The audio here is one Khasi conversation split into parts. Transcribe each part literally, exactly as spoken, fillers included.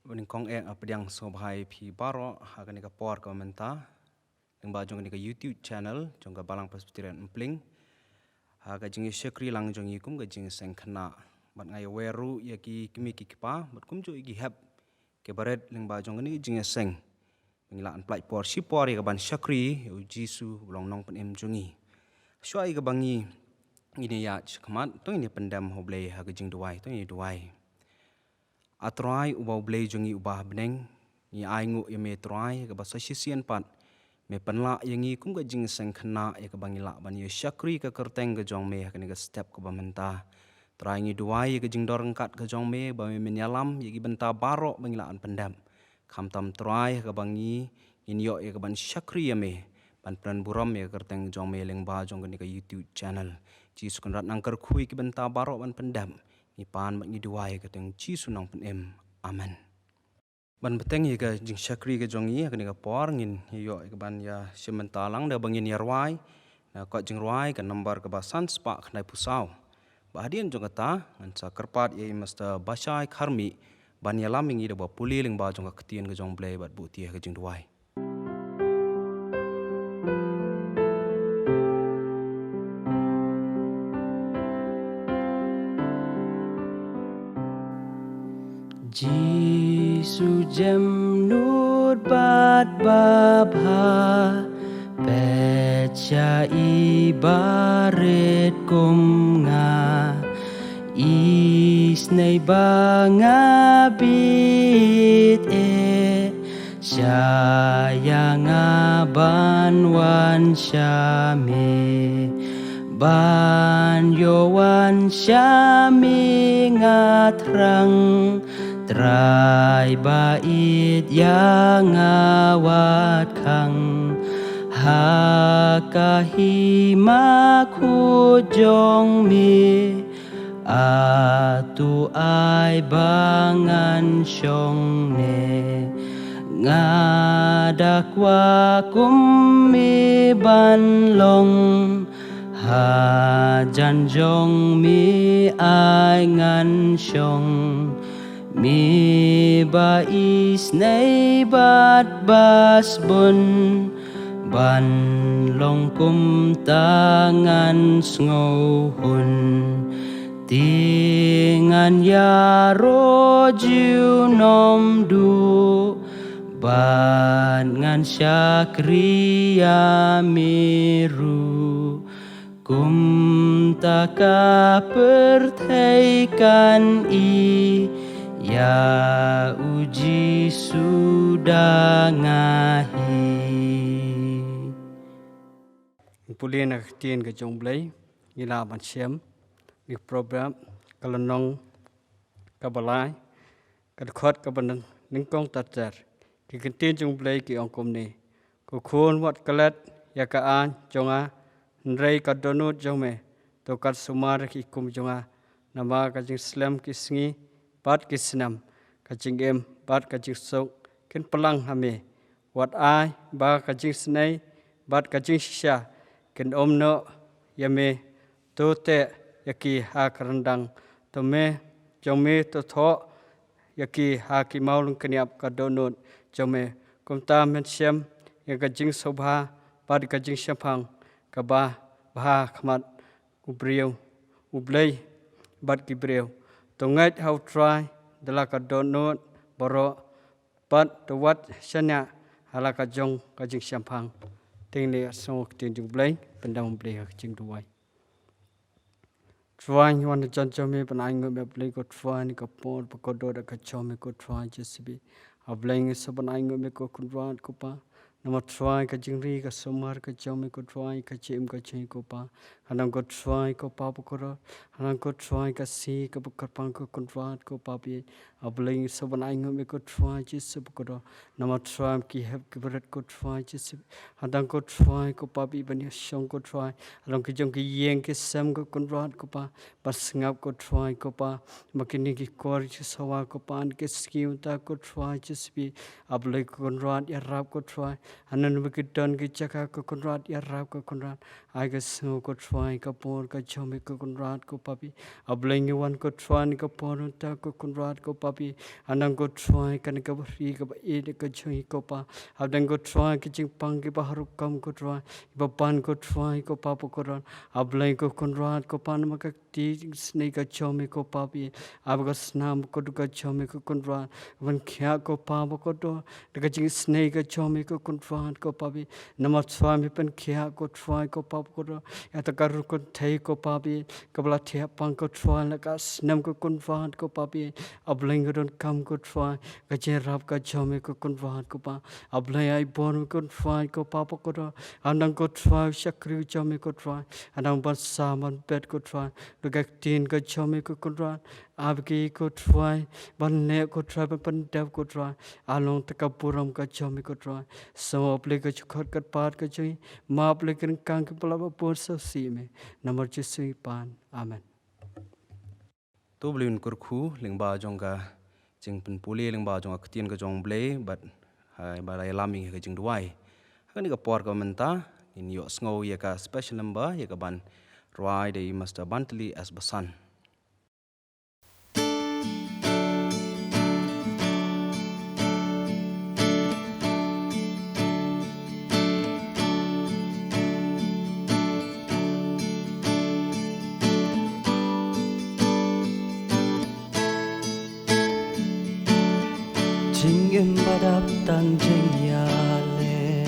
Nyngkong eh nga pdiang sngewbha ïa phi baroh ha kane ka por ka mynta lyngba jong kane ka YouTube channel jong ka Balang Presbyterian Umpling, ha ka jingïashakri lang jong ngi kum ka jingseng khynnah. Bad nga ïawer ruh ïa ki kmie ki kpa bad kumjuh ïa ki hep ki barit lyngba jong kane ka jingseng ba ngi lah ban pynlait por shi por ïa ka ban shakri ïa U Jisu ba long Nongpynim jong ngi. Shuwa ïa kaba ngi ngin ïaid shakhmat, to ngin ïa pyndem ha U Blei ha ka jingduwai. To ngin ïa duwai. A Trai uba U Blei jong ngi uba ha bneng, ngi ainguh ïa me Trai ha kaba sa shisien pat me pynlah ïa ngi kum ka jingseng khynnah ïa kaba ngi lah ban ïa shakri ka kyrteng ka jong me ha kane ka step kaba mynta. Trai, ngi duwai ïa ka jingdon ryngkat ka jong me ba me men ïalam ïa ki bynta baroh ba ngi lah ban pyndem. Khamtam Trai ha kaba ngi ngin ïoh ïa ka ban shakri ïa me, ban pynburom ïa ka kyrteng jong me lyngba jong kane ka YouTube channel. Jisu Kynrad, nang kyrkhu ïa ki bynta baroh ban pyndem. Ngi pan bad ngi duwai ha ka kyrteng Jisu Nongpynim. Amen. Ban bteng ïa ka jingshakri ka jong ngi ha kane ka por, ngin ïa ïoh ïa ka ban ïa shim bynta lang da ba ngin ïa rwai na kot jingrwai ka number kaba san spah khyndai phew saw. Bad hadien jong kata ngan sa kyrpad ïa i Master Bashai Kharmih ban ïalam ïa ngi da ba pule lyngba jong ka ktien ka jong U Blei bad buh ïa ka jingduwai. Jisu jemnud bad babha, peit sha i barit kum nga. Isynei ba nga bit eh, sha ïa nga ban wan sha me. Ban ïoh wan sha me nga thrang, Trai ba ïeit ïa nga wat khang. Ha ka hima khuid jong me, atu ai ba ngan shong ne. Nga da kwah kum me ban long, hajan jong me ai ngan shong. Me ba isynei bad ba sbun, ban long kumta ngan sngewhun. Te ngan ïaroh junom duh, bad ngan shakri ïa me ruh. Kumta ka pyrthei kan i ïa U Jisu da nga hi. Pule na ka ktien ka jong U Blei, ngi lah ban shem na ka Proverb ka lynnong kaba lai, ka dkhot kaba nyngkong ter ter. Ki ktien jong U Blei ki ong kumne: Ko khun, wat klet ïa ka aiñ jong nga, hynrei ka dohnud jong me to kat sumar ïa ki hukum jong nga. Namar ka jingslem ki sngi bad ki snem, ka jingim bad ka jingsuk kin pynlang ha me. Wat ai ba ka jingisynei bad ka jingshisha kin ym noh ïa me. To teh ïa ki ha ka ryndang, to me jong me to thoh ïa ki ha ki mawlyngkniap ka dohnud jong me. Kumta men shem ïa ka jingsngewbha bad ka jingshemphang kaba bha ha khmat u briew, U Blei bad ki briew. To ngeit ha U Trai da la ka dohnud baroh, bad to wat shaniah ha la ka jong ka jingshemphang. Te ngin ïa sngap ïa ka ktien jong U Blei, pyndam U Blei ha ka jingduwai. Trai, ngi wan hajan jong me ban ainguh ïa me, Blei ko Trai, na ka por ba kordor ka jong me ko Trai Jisu. A Blei, ngi sngewbha ban ainguh ïa me ko Kynrad ko Pa. Namar Trai, ka jingri ka sumar ka jong me ko Trai, ka jingim ka jong me ko Pa. Khnang ko Trai ko Pa bakordor, khnang ko Trai ka sngi kaba kyrpang ko Kynrad ko Pa baieit. A Blei, ngi sngewbha ban ainguh ïa me ko Trai Jisu bakordor. Namar Trai, ki hep ki barit ko Trai Jisu. Hadang ko Trai ko Pa baieit, ban ïashong ko Trai, hadang ki jong ki ïing ki sem ko Kynrad ko Pa, ban sngap ko Trai ko Pa. Ma kine ki kor ki sawa ko Pa, ha kine ki sngi mynta ko Trai Jisu. A Blei ko Kynrad, ïarap ko Trai. Hana namar ki don ki jaka ko Kynrad, ïarap ko Kynrad. Ai ka sngew ko Trai ka bor ka jong me ko Kynrad ko papi. A Blei ngi wan ko Trai ha kane ka por mynta ko Kynrad ko papi. Hana ko Trai kane ka bynta kaba ïeit ka jong ngi ko Pa. Hapdeng ko Trai ki jingpang kiba har rukom ko Trai. Kiba ban ko Trai ko Pa ko Kynrad. A Blei ko Kynrad ko Pa namar ka kti jingisynei ka jong me ko papi. Ap ka snam ka duk ka jong me ko Kynrad. Ban khia ko Pa ba kordor. Da ka jingisynei ka jong me ko Kynrad ko papi. Namar Trai me pynkhia ko Trai ko Pa ba kordor. Ïa kata ka rukom thei ko papi. Kaba la thiah pang ko Trai la ka snem ko Kynrad ko papi. A Blei nga donkam ko Trai. Ka jingïarap ka jong me ko Kynrad ko Pa. A Blei ai bor me ko Trai ko Pa ba kordor. Hapdeng ko Trai shakri jong me ko Trai. Hapdeng ban sam ban bet ko Trai. Da ka ktien ka jong me ko Kynrad. Ap ki ko Trai, ban leh ko Trai, ban pyndep ko Trai. Halor kata ka burom ka jong me ko Trai. Sngewbha plie ka jingkhot ka pat ka jong ngi. Map plie ka ryngkang kiba la bun sngewsih me. Namar Jisu ngi pan. Amen. To Blei un kyrkhu lyngba jong ka jingpynpule lyngba jong ka ktien ka jong Blei bad ha ba la ïalam ïa ka jingduwai. Ha kane ka por ka mynta ngin ïohsngew ïa ka special number ïa kaban rwai da i Mister Bantali S Basan. Jingim ba dap tang jingïaleh.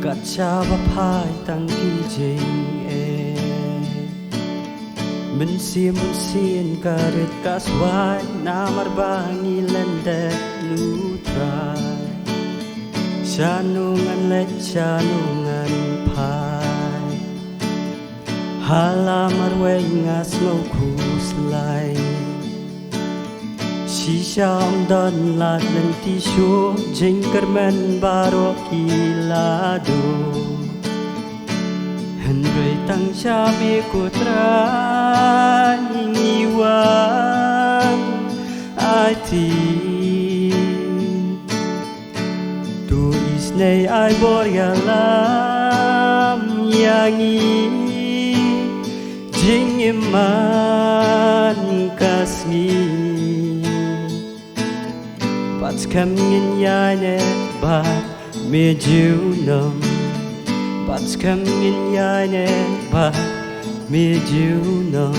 Kat shaba phai tang ki jingeh. Mynsiem mynsiem ka rit ka swai namar ba ngi lyndet na u Trai. Shano ngan leit shano ngan phai. Ha la marwei nga sngew khuslai. Shisha ym don lad lynti shuh jingkyrmen baroh ki la duh. Hynrei tang sha me ko Trai ngi wan aiti. To isynei ai bor ïalam ïa ngi jingim man ka sngi. Bad skhem ngin ïaineh bad me junom. Bad skhem ngin ïaineh bad me junom.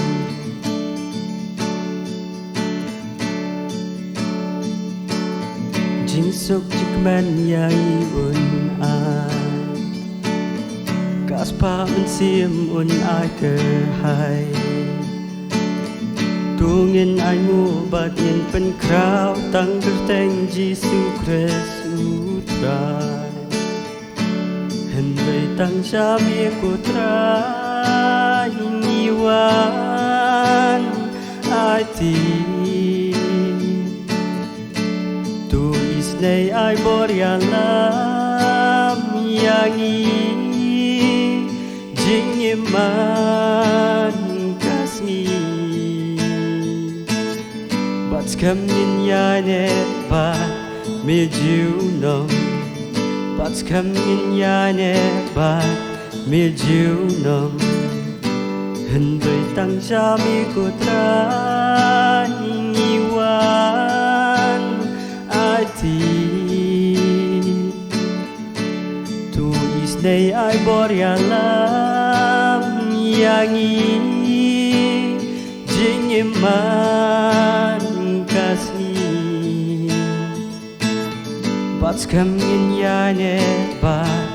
Jingsuk jingkmen ïa ngi un ai. Ka spah mynsiem un ai kyrhai. To ngin ainguh bad ngin pynkhraw tang kyrteng Jisu Khrist u Trai. Hynrei tang sha me ko Trai ngi wan aiti. To isynei ai bor ïalam ïa ngi jingim man ka sngi. Bad skhem ngin ïaineh bad me junom. Bad skhem ngin ïaineh bad me junom. Hynrei tang sha me ko Trai ngi wan aiti. To isynei ai bor ïalam ïa ngi jingim man ka sngi. Bad skhem ngin ïaineh bad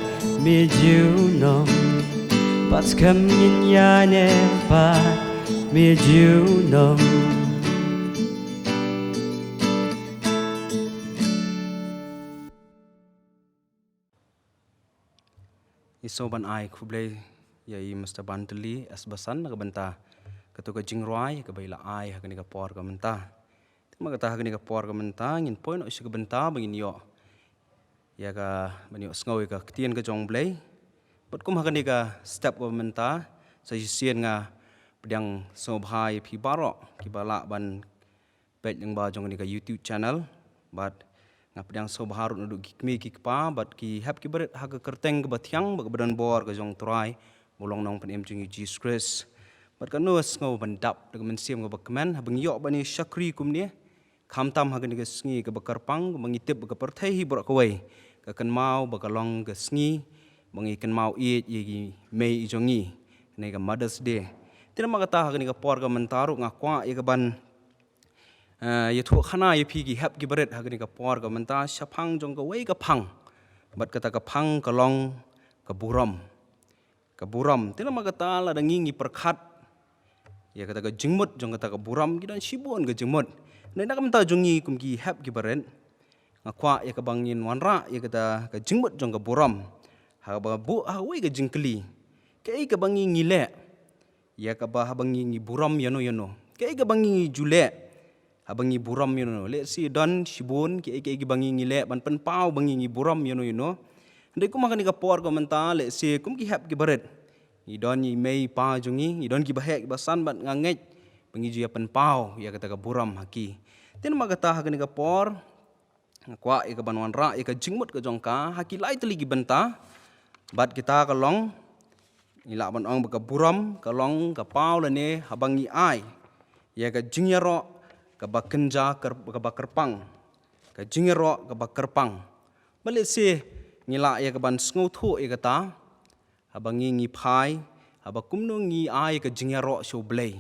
me junom. Bad skhem ngin ïaineh bad me junom. Ngi sngewbha ban ai khublei ïa i Mister Bantali S Basan na ka bynta kato ka jingrwai kaba i la ai ha kane ka por ka mynta. Te ma kata ha kane ka por ka mynta ngin poi noh sha ka bynta ba ngin ïoh ïa ka, ba ngin ïohsngew ïa ka ktien ka jong Blei. Bad kum ha kane ka step ka mynta sa shisien nga pdiang sngewbha ïa phi baroh kiba lah ban peit lyngba jong kane ka YouTube channel. Bad Nga pdiang sngewbha ruh naduh ki kmie ki kpa bad ki hep ki barit ha ka kyrteng kaba thiang bad kaba don bor ka jong U Trai bad U Nongpynim jong ngi Jesus Christ. Bad kano sngew ban dap da ka mynsiem kaba kmen haba ngi ïoh ban ïa shakri kumne, khamtam ha kane ka sngi kaba kyrpang, kaba ngi tip ba ka pyrthei hi baroh kawei ka kynmaw ba ka long ka sngi ba ngi kynmaw ïeit ïa ki mei jong ngi, kane ka Mother's Day. Te namar kata ha kane ka por ka mynta ruh nga kwah ïa ka ban, eh, ïathuh khana ïa phi ki hep ki barit ha kane ka por ka mynta shaphang jong kawei ka phang. Bad kata ka phang ka long ka burom. Ka burom. Te namar kata lada ngi ngi pyrkhat ïa kata ka jingmut jong kata ka burom, ki don shibun ka jingmut. Hynrei na ka bynta jong ngi kum ki hep ki barit, nga kwah ïa kaba ngin wanrah ïa kata ka jingmut jong ka burom. Haba buh ha kawei ka jingkylli, kaei kaba ngi ngi leh ïa kaba haba ngi ngi burom ïano ïano? Kaei kaba ngi ngi ju leh haba ngi burom ïano ïano? Let's say don shibun kiei kiei kiba ngi ngi leh ban pynpaw ba ngi ngi burom ïano ïano. Hynrei kum ha kane ka por ka mynta, let's say kum ki hep ki barit, ngi don ïa i mei i pa jong ngi, ngi don kiba heh kiba san, bad nga ngeit ba ngi ju ïa pynpaw ïa kata ka burom ha ki. Te namar kata ha kane ka por nga kwah ïa ka ban wanrah ïa ka jingmut ka jong ka ha ki lai tylli ki bynta. Bad kita ka long, ngi lah ban ong ba ka burom ka long ka paw lane haba ngi ai ïa ka jingïaroh kaba kynja kyr-, kaba kyrpang. Ka jingïaroh kaba kyrpang. Bad let's say ngi lah ïa ka ban sngewthuh ïa kata, haba ngi ngi phai, haba kumno ngi ai ka jingïaroh sha U Blei.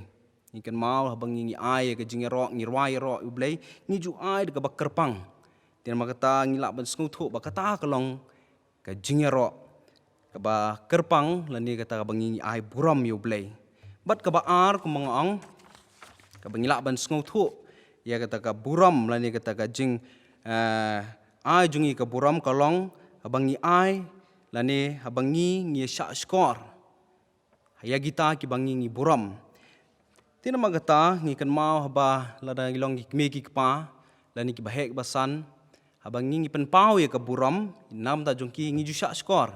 Ngi kynmaw haba ngi ngi ai ka jingïaroh, ngi rwai ïaroh ïa U Blei, ngi ju ai da kaba kyrpang. Te namar kata ngi lah ban sngewthuh ba kata ka long ka jingïaroh kaba kyrpang lane kata kaba ngi ngi ai burom ïa U Blei. Bad kaba ar kumba nga ong, kaba ngi lah ban sngewthuh ïa kata ka burom lane kata ka jing, eh, ai jong ngi ka burom ka long haba ngi ai lane haba ngi ngi shah shkor ïa kita kiba ngi ngi burom. Te namar kata ngi kynmaw haba lada ngi long ki kmie ki kpa lane kiba heh kiba san, haba ngi ngi pynpaw ïa ka burom na ka bynta jong ki, ngi ju shah shkor.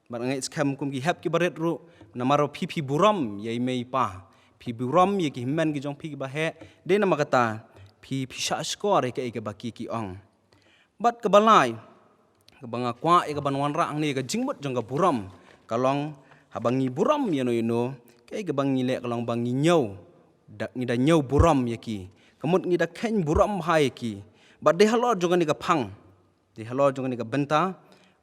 Bad nga ngeit skhem kum ki hep ki barit ruh, namar ba phi phi burom ïa i mei i pa, phi burom ïa ki hynmen ki jong phi kiba heh, dei namar kata phi phi shah shkor ïa kaei kaba ki ki ong. Bad kaba lai kaba nga kwah ïa ka ban wanrah hangne ïa ka jingmut jong ka burom ka long, haba ngi burom ïano ïano, kaei kaba ngi leh ka long ba ngi ñiew, da, ngi da ñiew burom ïa ki. Ka mut ngi da kheiñ burom bha ïa ki. Bad dei halor jong kane ka phang, dei halor jong kane ka bynta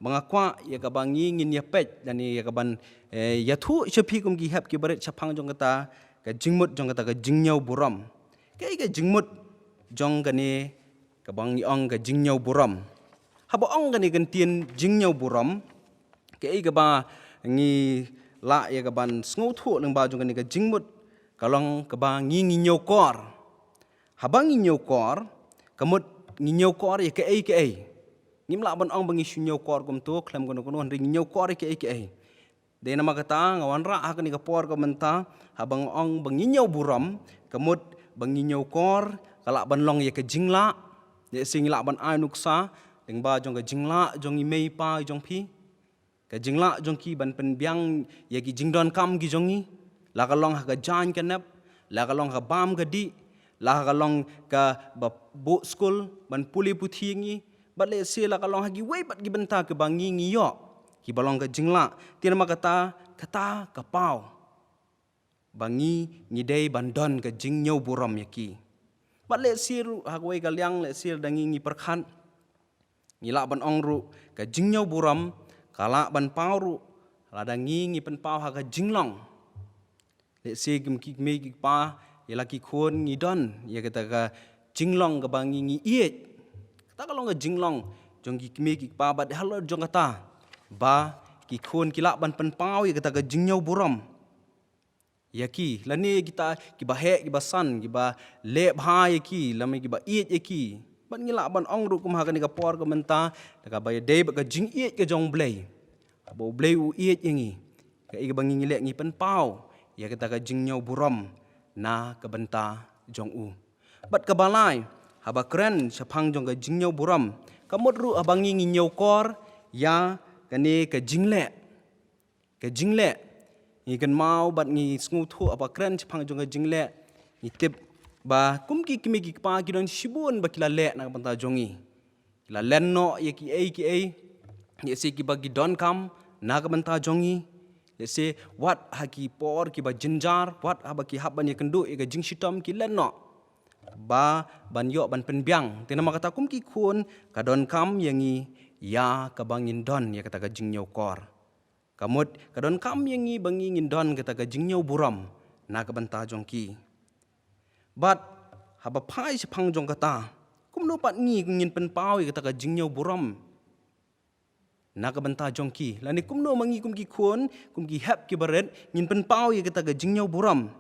ba nga kwah ïa kaba ngi ngin ïa peit lane ïa ka ban, eh, ïathuh sha phi kum ki hep ki barit shaphang jong kata ka jingmut jong kata ka jingñiew burom. Kaei ka jingmut jong kane kaba ngi ong ka jingñiew burom? Haba ong kane ka ktien jingñiew burom, kaei kaba ngi lah ïa ka ban sngewthuh lyngba jong kane ka jingmut ka long kaba ngi ngi ñiewkor. Haba ngi ñiewkor, ka mut ngi ñiewkor ïa kaei kaei? Ngim lah ban ong ba ngi shu ñiewkor kumto khlem kano kano, hynrei ngi ñiewkor ïa kaei kaei? Dei namar kata nga wanrah ha kane ka por ka mynta, haba nga ong ba ngi ñiew burom, ka mut ba ngi ñiewkor ka lah ban long ïa ka jinglah. Let's say ngi lah ban ai nuksa lyngba jong ka jinglah jong i mei i pa i jong phi, ka jinglah jong ki ban pynbiang ïa ki jingdonkam ki jong ngi, la ka long ha ka jaiñ ka nep, la ka long ha ka bam ka dih, la ka long kaba buh skul ban pule puthi ïa ngi, bad let's say la ka long ha kiwei pat ki bynta kiba ngi ngi ïoh kiba long ka jinglah. Te namar kata, kata ka paw ba ngi ngi dei ban don ka jingñiew burom ïa ki. Bad let's say ruh ha kawei ka liang, let's say da ngi ngi pyrkhat, ngi lah ban ong ruh ka jingñiew burom ka lah ban paw ruh lada ngi ngi pynpaw ha ka jinglong. Let's say kum ki kmie ki kpa, ïa la ki khun ngi don ïa kata ka jinglong kaba ngi ngi ïeit. Kata ka long ka jinglong jong ki kmie ki kpa, bad halor jong kata ba ki khun ki lah ban pynpaw ïa kata ka jingñiew burom ïa ki, lane kita kiba heh kiba san, kiba leh bha ïa ki, lane kiba ïeit ïa ki. Bad ngi lah ban ong ruh kum ha kane ka por ka mynta, da kaba ïadei bad ka jingïeit ka jong U Blei. Haba U Blei u ïeit ïa ngi, kaei kaba ngi ngi leh, ngi pynpaw ïa kata ka jingñiew burom na ka bynta jong u. Bad kaba lai, haba kren shaphang jong ka jingñiew burom, ka mut ruh haba ngi ngi ñiewkor ïa kane ka jingleh. Ka jingleh, ngi kynmaw bad ngi sngewthuh haba kren shaphang jong ka jingleh, ngi tip ba kum ki kmie ki kpa ki don shibun ba ki la leh na ka bynta jong ngi. La len noh ïa kiei kiei, lehse kiba ki donkam na ka bynta jong ngi. Lehse wat ha ki por kiba jynjar, wat haba ki hap ban ïakynduh ïa ka jingshitom, ki len noh ba ban ïoh ban pynbiang. Te namar kata kum ki khun, ka donkam ïa ngi ïa kaba ngin don ïa kata ka jingñiewkor. Ka mut ka donkam ïa ngi ba ngi ngin don kata ka jingñiewburom na ka bynta jong ki. Bad haba phai shaphang jong kata, kumno pat ngi ngin pynpaw ïa kata ka jingñiewburom na ka bynta jong ki? Lane kumno ma ngi kum ki khun, kum ki hep ki barit, ngin pynpaw ïa kata ka jingñiewburom?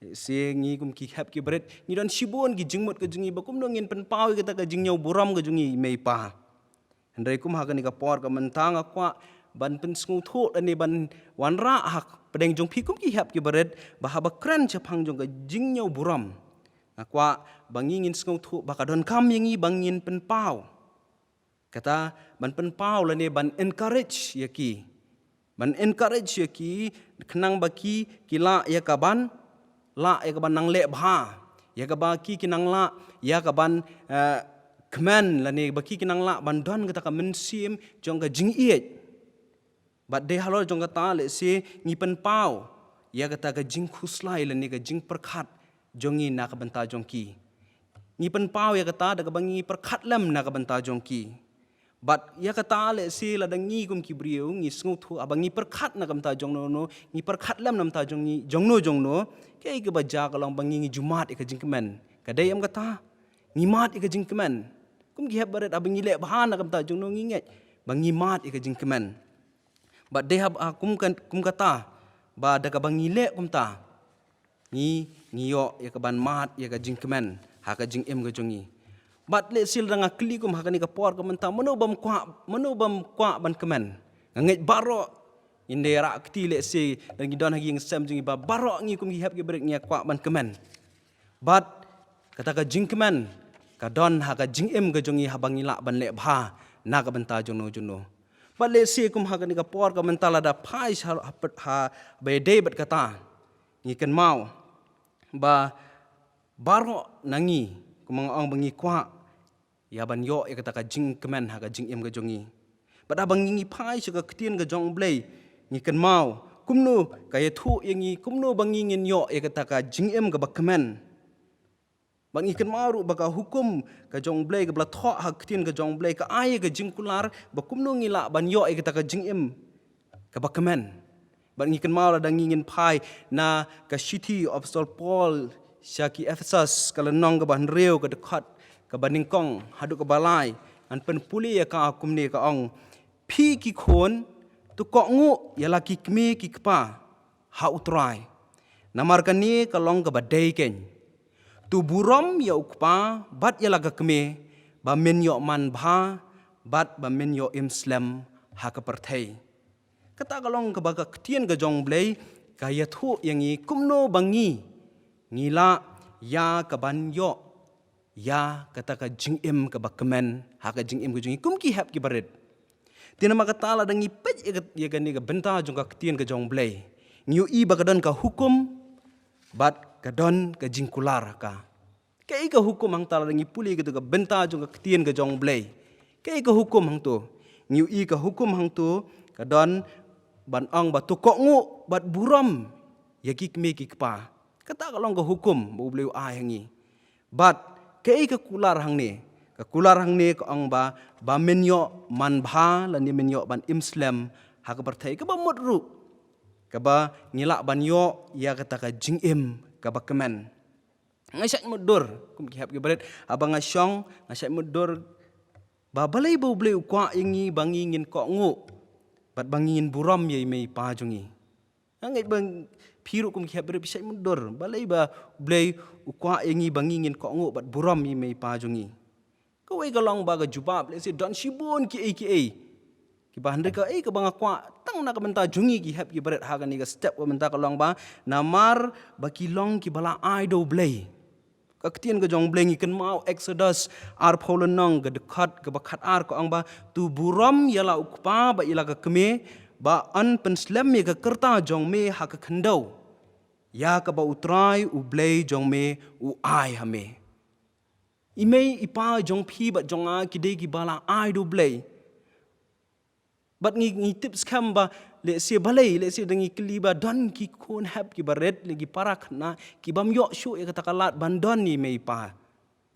Lehse ngi kum ki hep ki barit, ngi don shibun ki jingmut ka jong ngi ba kumno ngin pynpaw ïa kata ka jingñiewburom ka jong ngi, mei pa. Hynrei kum ha kane ka por ka mynta nga kwah ban pynsngewthuh lane ban wanrah ha pdeng jong phi kum ki hep ki barit, ba haba kren shaphang jong ka jingñiewburom, nga kwah ba ngi ngin sngewthuh ba ka donkam ïa ngi ba ngin pynpaw. Kata ban pynpaw lane ban encourage ïa ki. Ban encourage ïa ki, khnang ba ki, ki lah ïa kaban, lah ïa kaban nang leh bha. Ïa kaba ki, ki nang lah ïa kaban, eh, kmen, lane ba ki, ki nang lah ban don kata ka mynsiem jong ka jingïeit. Bad dei halor jong kata lehse ngi pynpaw ïa kata ka jingkhuslai lane ka jingpyrkhat jong ngi na ka bynta jong ki. Ngi pynpaw ïa kata da kaba ngi pyrkhat lem na ka bynta jong ki. Bad ïa kata lehse lada ngi kum ki briew ngi sngewthuh, haba ngi pyrkhat na ka bynta jong no no, ngi pyrkhat lem na ka bynta jong ngi, jong no jong no, kaei kaba jia ka long ba ngi, ngi ju mad ïa ka jingkmen. Ka dei em kata? Ngi mad ïa ka jingkmen. Kum ki hep barit, haba ngi leh bha na ka bynta jong no, ngi ngeit ba ngi mad ïa ka jingkmen. Bad dei haba, ah, kum kan, kum kata, ba da kaba ngi leh kumta, ngi, ngi ïoh ïa kaban mad ïa ka jingkmen ha ka jingim ka jong ngi. Bad lehse lada nga kylli kum ha kane ka por ka mynta, mano bym kwah, mano bym kwah ban kmen? Nga ngeit baroh ngin da rah kti, lehse lada ngi don ha ki ïing sem jong ngi, ba baroh ngi kum ki hep ki barit ngi kwah ban kmen. Bad kata ka jingkmen ka don ha ka jingim ka jong ngi haba ngi lah ban leh bha na ka bynta jong no jong no. Bad lehse kum ha kane ka por ka mynta lada phai sha, ha, ha, haba ïadei bad kata, ngi kynmaw ba baroh na ngi, kum nga ong, ba ngi kwah ïa ban ïoh ïa kata ka jingkmen ha ka jingim ka jong ngi. Bad haba ngi, ngi phai sha ka ktien ka jong U Blei, ngi kynmaw kumno ka ïathuh ïa ngi kumno ba ngi ngin ïoh ïa kata ka jingim kaba kmen. Bad ngi kynmaw ruh ba ka hukum ka jong U Blei kaba la thoh ha ka ktien ka jong U Blei ka ai ïa ka jingkular ba kumno ngi lah ban ïoh ïa kata ka jingim kaba kmen. Bad ngi kynmaw lada ngi ngin phai na ka shithi u Apostol Paul sha ki Ephesus, ka lynnong kaba hynriew, ka dkhot kaba nyngkong haduh kaba lai, ngan pynpule ïa ka kumne, ka ong: Phi ki khun, to kohnguh ïa la ki kmie ki kpa ha U Trai. Namar kane ka long kaba dei keiñ. To burom ïa u kpa bad ïa la ka kmie, ba men ïoh man bha bad ba men ïoh im slem ha ka pyrthei. Kata ka long kaba ka ktien ka jong U Blei ka ïathuh ïa ngi kumno ba ngi, ngi lah ïa kaban ïoh ïa kata ka jingim kaba kmen ha ka jingim ka jong ngi kum ki hep ki barit. Te namar kata lada ngi peit ïa ka, ïa kane ka bynta jong ka ktien ka jong U Blei, ngi ïohi ba ka don ka hukum bad ka don ka jingkular ha ka. Kaei ka hukum hangta lada ngi pule ïa kata ka bynta jong ka ktien ka jong U Blei? Kaei ka hukum hangto? Ngi ïohi ka hukum hangto ka don ban ong ba to kohnguh bad burom ïa ki kmie ki kpa. Kata ka long ka hukum ba U Blei u ai ha ngi. Bad kaei ka kular hangne? Ka kular hangne ka ong ba, ba men ïoh man bha lane men ïoh ban im slem ha ka pyrthei, kaba mut ruh kaba ngi lah ban ïoh ïa kata ka jingim kaba kmen. Nga shait mutdur, kum ki hep ki barit, haba nga shong, nga shait mutdur ba balei ba U Blei u kwah ïa ngi ba ngi ngin kohnguh bad ba ngi ngin burom ïa i mei i pa jong ngi. Nga ngeit ba phi ruh kum ki hep ki barit phi shait mutdur balei ba U Blei u kwah ïa ngi ba ngi ngin kohnguh bad burom ïa i mei i pa jong ngi. Kawei ka long ba ka jubab, lehse don shibun kiei kiei kiba, hynrei kaei kaba nga kwah tang na ka bynta jong ngi ki hep ki barit ha kane ka step ka bynta ka long ba namar ba ki long kiba la ai da U Blei. Ka ktien ka jong U Blei ngi kynmaw Exodus arphew lynnong, ka dkhot kaba khatar, ka ong ba to burom ïa la u kpa bad ïa la ka kmie, ba yn pynslem ïa ka rta jong me ha ka khyndew ïa kaba U Trai U Blei jong me u ai ha me. I mei i pa jong phi bad jong nga ki dei kiba la ai da U Blei. Bad ngi, ngi tip skhem ba lehse balei, lehse da ngi kylli ba don ki khun hep kiba rit, lane ki para khynnah, ki bym ïoh shuh ïa kata ka lad ban don ïa i mei i pa.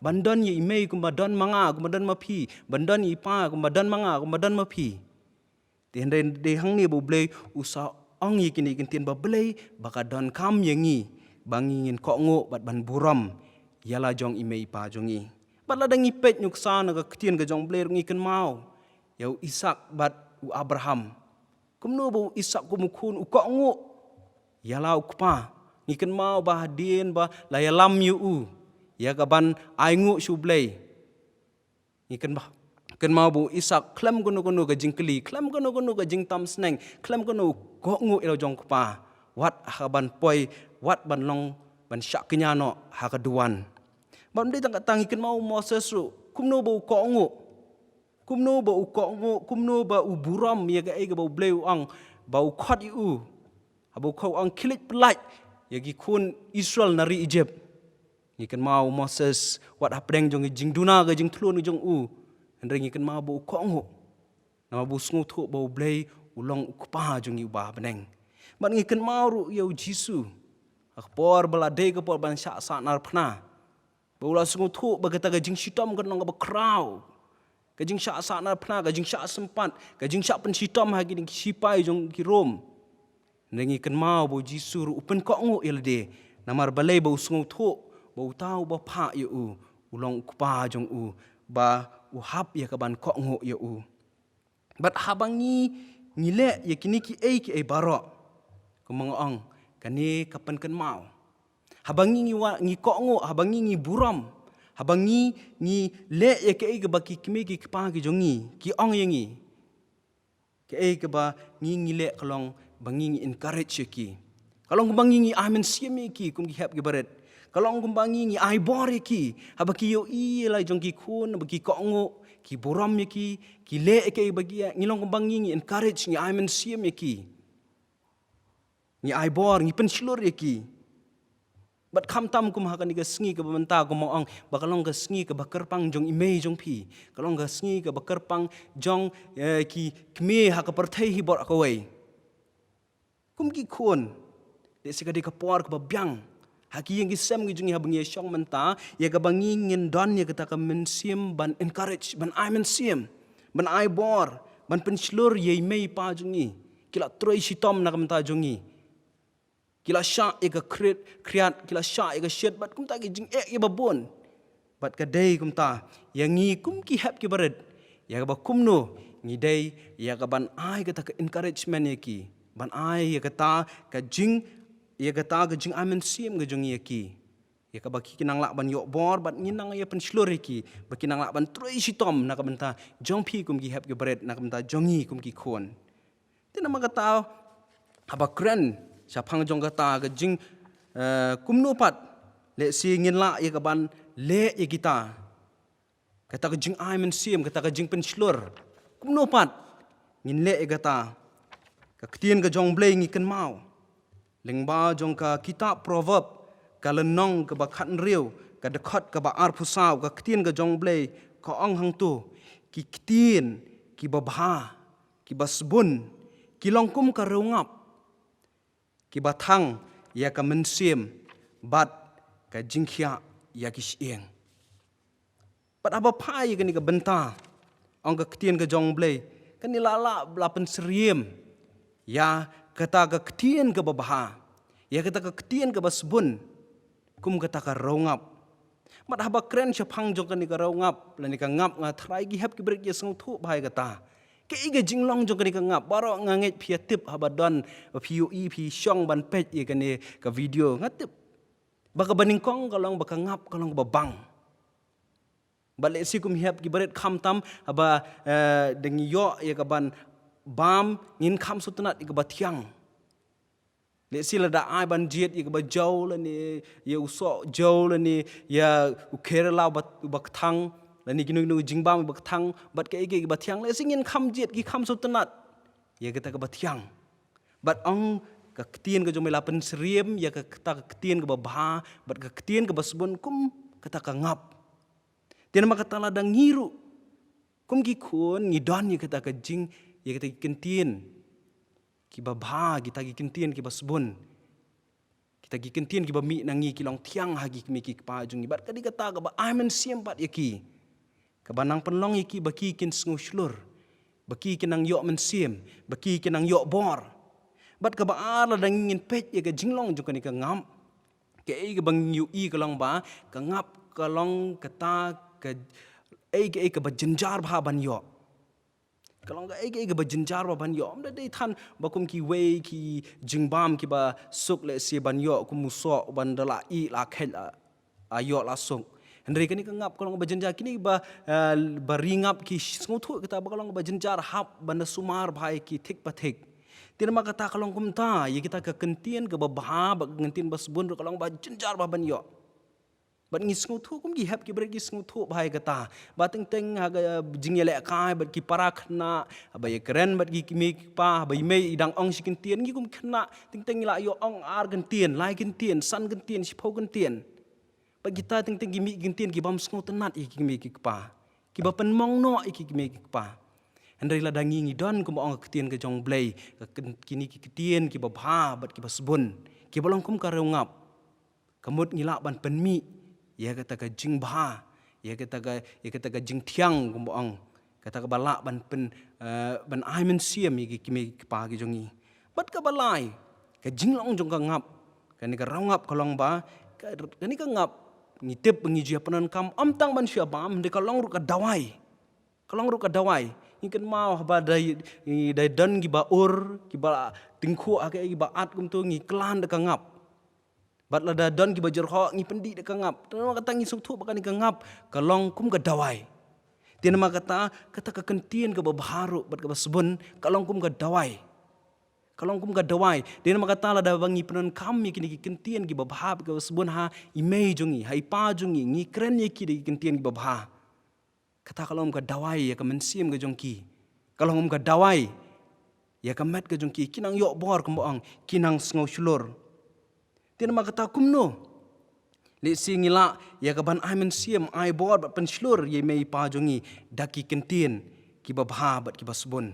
Ban don ïa i mei kumba don ma nga, kumba don ma phi. Ban don ïa i pa kumba don ma nga, kumba don ma phi. Te hynrei dei hangne ba U Blei u sa ong ïa kine ki ktien ba balei ba ka donkam ïa ngi ba ngi ngin kohnguh bad ban burom ïa la jong i mei i pa jong ngi. Bad lada ngi peit nuksa na ka ktien ka jong U Blei ruh ngi kynmaw ïa u Isak bad u Abraham. Kumno ba u Isak kum u khun u kohnguh ïa la u kpa. Ngi kynmaw ba hadien ba la ïalam ïa u ïa ka ban ainguh sha U Blei. Ngi kynmaw, kynmaw ba u Isak khlem kano kano ka jingkylli, khlem kano kano ka jingtam sneng, khlem kano u kohnguh ïa la jong u kpa. Wat ha ka ban poi, wat ban long ban shah kñia noh ha ka duwan. Bad ym dei tang kata, ngi kynmaw u Moses ruh kumno ba u kohnguh. Kumno ba u kohnguh, kumno ba u burom ïa kaei kaba U Blei u ong ba u khot ïa u. Haba u khot u ong khie leit pyllait ïa ki khun Israel na ri Egypt. Ngi kynmaw u Moses wat hapdeng jong ka jingduna ka jingthlun ka jong u. Hynrei ngi kynmaw ba u kohnguh. Namar ba u sngewthuh ba U Blei u long u kpa jong ngi uba ha bneng. Bad ngi kynmaw ruh ïa u Jisu. Ha ka por ba la dei ka por ban shah sahnarphna. Ba u la sngewthuh ba kata ka jingshitom kan long kaba khraw. Ka jingshah sahnarphna, ka jingshah sympat, ka jingshah pynshitom ha kine ki shipai jong ki Rom. Hynrei ngi kynmaw ba u Jisu ruh u pynkohnguh ïa lade. Namar balei ba u sngewthuh ba uta uba phah ïa u, u long u kpa jong u, ba u hap ïa ka ban kohnguh ïa u. Bad haba ngi, ngi leh ïa kine kiei kiei baroh, kumba nga ong, kane ka pynkynmaw. Haba ngi, ngi wa, ngi kohnguh, haba ngi, ngi burom, haba ngi, ngi leh ïa kaei kaba ki kmie ki kpa ki jong ngi ki ong ïa ngi. Kaei kaba ngi, ngi leh ka long ba ngi, ngi encourage ïa ki. Ka long kumba ngi, ngi ai mynsiem ïa ki kum ki hep ki barit. Ka long kumba ngi, ngi ai bor ïa ki. Haba ki ïohi ïa la jong ki khun, haba ki kohnguh, ki burom ïa ki, ki leh ïa kaei ba ki ïa, ngi long kumba ngi, ngi encourage, ngi ai mynsiem ïa ki. Ngi ai bor, ngi pynshlur ïa ki. Bad khamtam kum ha kane ka sngi kaba mynta kumba ong, ba ka long ka sngi kaba kyrpang jong i mei jong phi. Ka long ka sngi kaba kyrpang jong, eh, ki kmie ha ka pyrthei hi baroh kawei. Kum ki khun, lehse ka dei ka por kaba biang ha ki ïing ki sem ki jong ngi haba ngi ïa shong mynta, ïa kaba ngi ngin don ïa kata ka mynsiem ban encourage, ban ai mynsiem, ban ai bor, ban pynshlur ïa i mei i pa jong ngi. Ki la trei shitom na ka bynta jong ngi. Ki la shah ïa ka khriat, khriat, ki la shah ïa ka shit, bad kumta ki jingeh ïa ba bun. Bad ka dei kumta, ïa ngi kum ki hep ki barit, ïa kaba kumno ngi dei, ïa ka ban ai kata ka encouragement ïa ki, ban ai ïa kata ka jing, ïa kata ka jingai mynsiem ka jong ngi ïa ki. Ïa kaba ki nang lah ban ïoh bor, bad ngin nang ïa pynshlur ïa ki, ba ki nang lah ban trei shitom na ka bynta jong phi kum ki hep ki barit, na ka bynta jong ngi kum ki khun. Te namar kata, haba kren shaphang jong kata ka jing, eh, kumno pat, lehse ngin lah ïa ka ban leh ïa kita. Kata ka jingai mynsiem, kata ka jingpynshlur. Kumno pat ngin leh ïa kata. Ka ktien ka jong U Blei ngi kynmaw. Lyngba jong ka kitab Proverb, ka lynnong kaba khathynriew, ka dkhot kaba arphew saw, ka ktien ka jong U Blei ka ong hangto, ki ktien kiba bha, kiba sbun, ki long kum ka riew ngap, kiba thang ïa ka mynsiem, bad ka jingkhiah ïa ki shyieng. Bad haba phai ïa kane ka bynta, ong ka ktien ka jong U Blei, kane la, la, la pynsyriem ïa kata ka ktien kaba bha, ïa kata ka ktien kaba sbun, kum kata ka riew ngap. Bad haba kren shaphang jong kane ka riew ngap, lane ka ngap, nga tharai ki hep ki barit ki sngewthuh bha ïa kata. Kaei ka jinglong jong kane ka ngap, baroh nga ngeit phi ïa tip haba don, ba phi ïohi, phi shong ban peit ïa kane ka video, nga tip. Ba kaba nyngkong ka long ba ka ngap ka long kaba bang. Bad lehse kum hep ki barit khamtam, haba, eh, dang ïoh ïa ka ban bam, ngin kham sngewtynnat ïa kaba thiang. Lehse lada ai ban jied ïa kaba jew lane ïa u soh jew lane ïa u kherellaw ba, ba kthang, lane kino kino jingbam ba kthang, bad kaei kaei ba thiang, lehse ngin kham jied, ki kham sngewtynnat ïa kata kaba thiang. Bad ong ka ktien ka jong U Blei la pynsyriem ïa kata ka ktien kaba bha, bad ka ktien kaba sbun kum kata ka ngap. Te namar kata lada ngi ruh kum ki khun ngi don ïa kata ka jing, ïa kata ki kyntien kiba bha, kita ki kyntien kiba sbun, kita ki kyntien kiba mih na ngi ki long thiang ha ki kmie ki kpa jong ngi. Bad ka dei kata kaba ai mynsiem pat ïa ki, kaba nang pynlong ïa ki ba ki kin sngewshlur, ba ki kin nang ïoh mynsiem, ba ki kin nang ïoh bor. Bad kaba ar, lada ngin peit ïa ka jinglong jong kane ka ngap, kaei kaba ngi ïohi ka long ba ka ngap ka long kata kaei kaei kaba jynjar bha ban ïoh. Ka long kaei kaei kaba jynjar bha ban ïoh. Ym da dei than ba kum kiwei ki jingbam kiba suk lehse ban ïoh kum u soh, ban da la ih la khet la, la ïoh la suk. Hynrei kane ka ngap ka long ba jynjar. Kine ba, eh, ba ri ngap ki sngewthuh kata ba ka long ba jynjar hap ban da sumar bha ïa ki thik pa thik. Te namar kata ka long kumta, ïa kita ka kyntien kaba bha bad ka kyntien ba sbun ruh ka long ba jynjar bha ban ïoh. Bad ngi sngewthuh, kum ki hep ki bret ngi sngewthuh bha ïa kata. Ba teng teng ha ka jingïalehkai bad ki para khynnah, ba ïakren bad ki kmie ki kpa, ba i mei i dang ong shi kyntien, ngi kum khynnah teng teng ngi la ïoh ong ar kyntien, lai kyntien, san kyntien, shiphew kyntien. Bad kita teng teng ki mih ki kyntien ki bym sngewtynnat ïa ki kmie ki kpa, kiba pynmong noh ïa ki kmie ki kpa. Hynrei lada ngi ngi don, kumba ong ka ktien ka jong U Blei, ka kyn-, kine ki ktien kiba bha bad kiba sbun, kiba long kum ka rew ngap, ka mut ngi lah ban pynmih ïa kata ka jingbha, ïa kata ka, ïa kata ka jingthiang, kumba ong, kata kaba lah ban pyn, eh, ban ai mynsiem ïa ki kmie ki kpa ki jong ngi. Bad kaba lai, ka jinglong jong ka ngap, kane ka rew ngap ka long ba ka, kane ka ngap ngi tip ba ngi ju ïa pyndonkam ym tang ban shu ïa bam, hynrei ka long ruh ka dawai. Ka long ruh ka dawai. Ngi kynmaw haba da, da don kiba ur, kiba tyngkhuh ha kaei, kiba at kumto, ngi klan da ka ngap. Bad lada don kiba jyrhoh ngi pyndih da ka ngap. Te namar kata ngi sngewthuh ba kane ka ngap ka long kum ka dawai. Te namar kata, kata ka kyntien kaba bha ruh bad kaba sbun ka long kum ka dawai. Ka long kum ka dawai. Te namar kata lada ba ngi pyndonkam ïa kine ki kyntien kiba bha bad kaba sbun ha i mei jong ngi, ha i pa jong ngi, ngi kren ïa ki da ki kyntien kiba bha, kata ka long kum ka dawai ïa ka mynsiem ka jong ki. Ka long kum ka dawai ïa ka met ka jong ki. Ki nang ïoh bor, kumba ong, ki nang sngewshlur. Te namar kata kumno lehse ngi lah ïa ka ban ai mynsiem, ai bor bad pynshlur ïa i mei i pa jong ngi da ki kyntien kiba bha bad kiba sbun.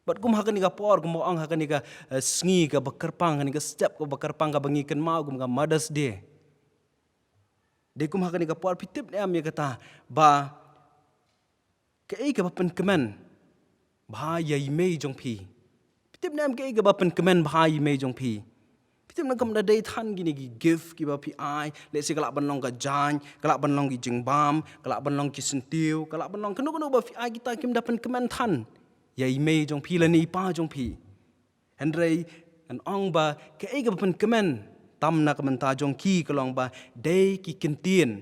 Bad kum ha kane ka por, kumba ong, ha kane ka, eh, sngi kaba kyrpang, kane ka step kaba kyrpang kaba ngi kynmaw kum ka Mother's Day. Dei kum ha kane ka por, phi tip ne em ïa kata, ba kaei kaba pynkmen bha ïa i mei jong phi? Phi tip ne em kaei kaba pynkmen bha ïa i mei jong phi? Phi tip ne em, kam da dei than kine ki gift kiba phi ai, lehse ka lah ban long ka jaiñ, ka lah ban long ki jingbam, ka lah ban long ki syntiew, ka lah ban long kano kano ba phi ai, kita kim da pynkmen than ïa i mei jong phi lane i pa jong phi. Hynrei ngan ong ba kaei kaba pynkmen tam na ka bynta jong ki ka long ba dei ki kyntien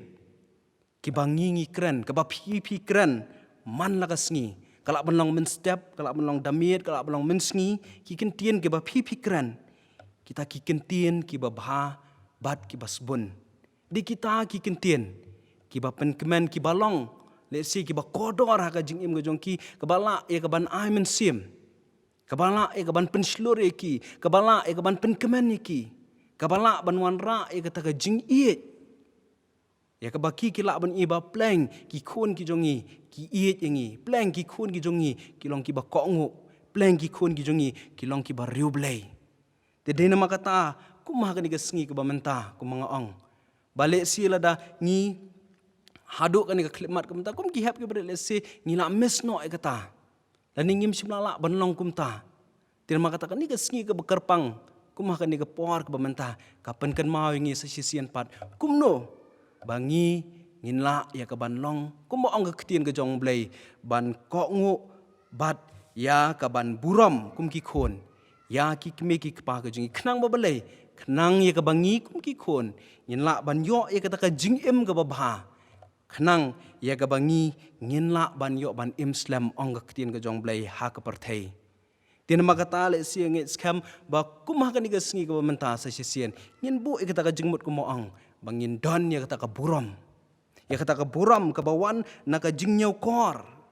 kiba ngi ngi kren, kaba phi phi kren man la ka sngi. Ka lah ban long mynstep, ka lah ban long da miet, ka lah ban long mynsngi, ki kyntien kiba phi phi kren, kita ki kyntien kiba bha bad kiba sbun. Dei kita ki kyntien kiba pynkmen, kiba long, lehse, kiba kordor ha ka jingim ka jong ki, kaba lah ïa ka ban ai mynsiem, kaba lah ïa ka ban pynshlur ïa ki, kaba lah ïa ka ban pynkmen ïa ki, kaba lah ban wanrah ïa kata ka jingïeit, ïa kaba ki ki lah ban ïohi ba pleng ki khun ki jong ngi ki ïeit ïa ngi, pleng ki khun ki jong ngi ki long kiba kohnguh, pleng ki khun ki jong ngi ki long kiba riewblei. Te dei namar kata, kum ha kane ka sngi kaba mynta, kum nga ong, ba lehse lada ngi haduh kane ka khyllipmat kaba mynta, kum ki hep ki bret, lehse ngi la miss noh ïa kata, lane ngim shym la lah ban long kumta. Te namar kata, kane ka sngi kaba kyrpang, kum ha kane ka por kaba mynta, ka pynkynmaw ïa ngi sa shisien pat kumno ba ngi ngin lah ïa ka ban long, kumba ong ka ktien ka jong U Blei, ban kohnguh bad ïa ka ban burom kum ki khun ïa ki kmie ki kpa ka jong ngi. Khnang ba balei? Khnang ïa kaba ngi kum ki khun ngin lah ban ïoh ïa kata ka jingim kaba bha, khnang ïa kaba ngi ngin lah ban ïoh ban im slem, ong ka ktien ka jong U Blei, ha ka pyrthei. Te namar kata, lehse nga ngeit skhem ba kum ha kane ka sngi kaba mynta sa shisien ngin buh ïa kata ka jingmut, kumba ong, ba ngin don ïa kata ka burom, ïa kata ka burom kaba wan na ka jingñiewkor.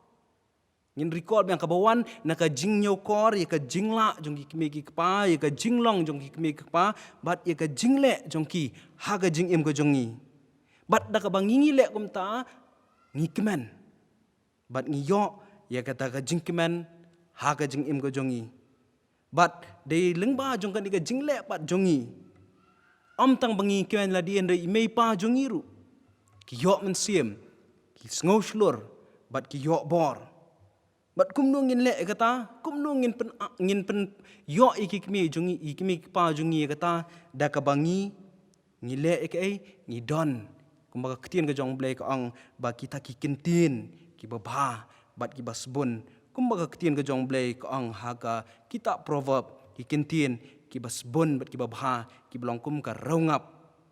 Ngin recall biang, kaba wan na ka jingñiewkor ïa ka jinglah jong ki kmie ki kpa, ïa ka jinglong jong ki kmie ki kpa, bad ïa ka jingleh jong ki ha ka jingim ka jong ngi. Bad da kaba ngi ngi leh kumta, ngi kmen bad ngi ïoh ïa kata ka jingkmen ha ka jingim ka jong ngi. Bad dei lyngba jong kane ka jingleh pat jong ngi, ym tang ba ngi kmen lade, hynrei i mei i pa jong ngi ruh ki ïoh mynsiem, ki sngew shlur bad ki ïoh bor. Bad kumno ngin leh ïa kata? Kumno ngin pyn, ngin pyn ïoh ïa ki kmie jong ngi, ïa ki kmie ki pa jong ngi ïa kata? Da kaba ngi, ngi leh ïa kaei? Ngi don. Kumba ka ktien ka jong U Blei ka ong ba kita ki ktien kiba bha bad kiba sbun. Kumba ka ktien ka jong U Blei ka ong ha ka kitab Proverb, ki ktien kiba sbun bad kiba bha kiba long kum ka riew ngap,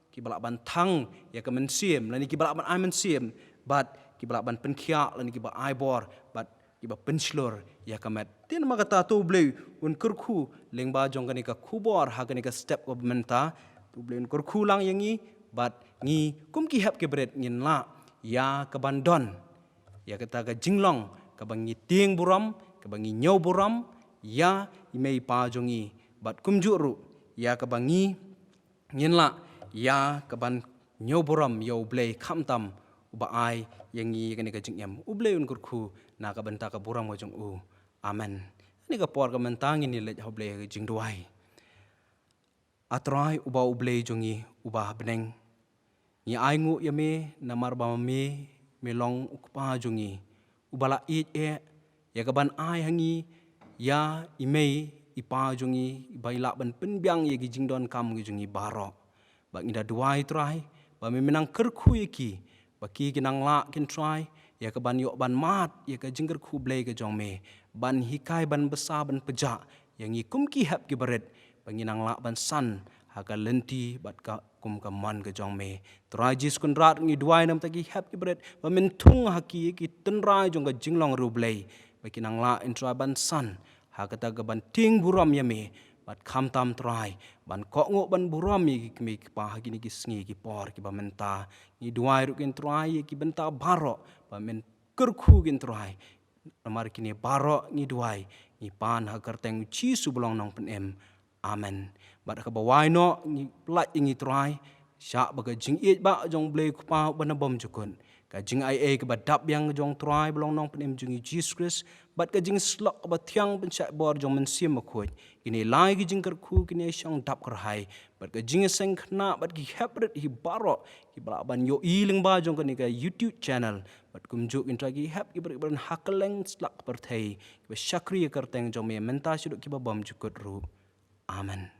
kiba lah ban thang ïa ka mynsiem, lane kiba lah ban ai mynsiem, bad kiba lah ban pynkhiah, lane kiba ai bor, bad kiba pynshlur ïa ka met. Te namar kata to U Blei un kyrkhu lyngba jong kane ka khubor ha kane ka step kaba mynta. To U Blei un kyrkhu lang ïa ngi, bad ngi kum ki hep ki barit ngin lah ïa ka ban don ïa kata ka jinglong kaba ngi tieng burom, kaba ngi ñiew burom ïa i mei i pa jong ngi, bad kumjuh ruh ïa kaba ngi, ngin lah ïa ka ban ñiew burom ïa U Blei khamtam uba ai ïa ngi ïa kane ka jingim. U Blei un kyrkhu na ka bynta ka burom ka jong u. Amen. Kane ka por ka mynta ngin ïa leit ha U Blei ha ka jingduwai. A Trai uba U Blei jong ngi uba ha bneng, ngi ainguh ïa me namar ba me, me long U Kpa jong ngi uba la ïeit eh ïa ka ban ai ha ngi ïa i mei i pa jong ngi ba i lah ban pynbiang ïa ki jingdonkam ki jong ngi baroh. Ba ngi da duwai Trai ba me mynta kyrkhu ïa ki, ba ki kin nang lah kin Trai ïa ka ban ïoh ban mad ïa ka jingkyrkhu Blei ka jong me, ban hikai, ban bsa, ban pjah ïa ngi kum ki hep ki barit, ba ngin nang lah ban san ha ka lynti bad ka kum ka mon ka jong me. Trai Jisu Kynrad, ngi duwai namar ki hep ki barit ba men thung ha ki, ki tynrai jong ka jinglong riewblei, ba kin nang lah, Trai, ban san ha kata ka ban tieng burom ïa me, bad khamtam Trai ban kohnguh ban burom ïa ki kmie ki kpa ha kine ki sngi ki por kiba mynta. Ngi duwai ruh kin Trai ïa ki bynta baroh ba men kyrkhu kin Trai. Namar kine baroh ngi duwai, ngi pan ha ka kyrteng Jisu ba long Nongpynim. Amen. Bad ha kaba wai noh ngi pyllait ïa ngi Trai, shah ba ka jingïeit ba jong U Blei Kpa uba na bymjukut, ka jingaiei kaba dap biang jong Trai ba long Nongpynim jong ngi Jisu Khrist, bad ka jingsyllok kaba thiang pynshai bor jong Mynsiem Bakhuid, kine lai ki jingkyrkhu kine shong dap kyrhai, bad ka jingïaseng khynnah bad ki hep rit hi baroh kiba lah ban ïohi lyngba jong kane ka YouTube channel, bad kumjuh kin Trai ki hep ki barit ba don ha kylleng slak pyrthei kiba shakri ïa ka kyrteng jong me mynta shaduh kiba bymjukut ruh. Amen.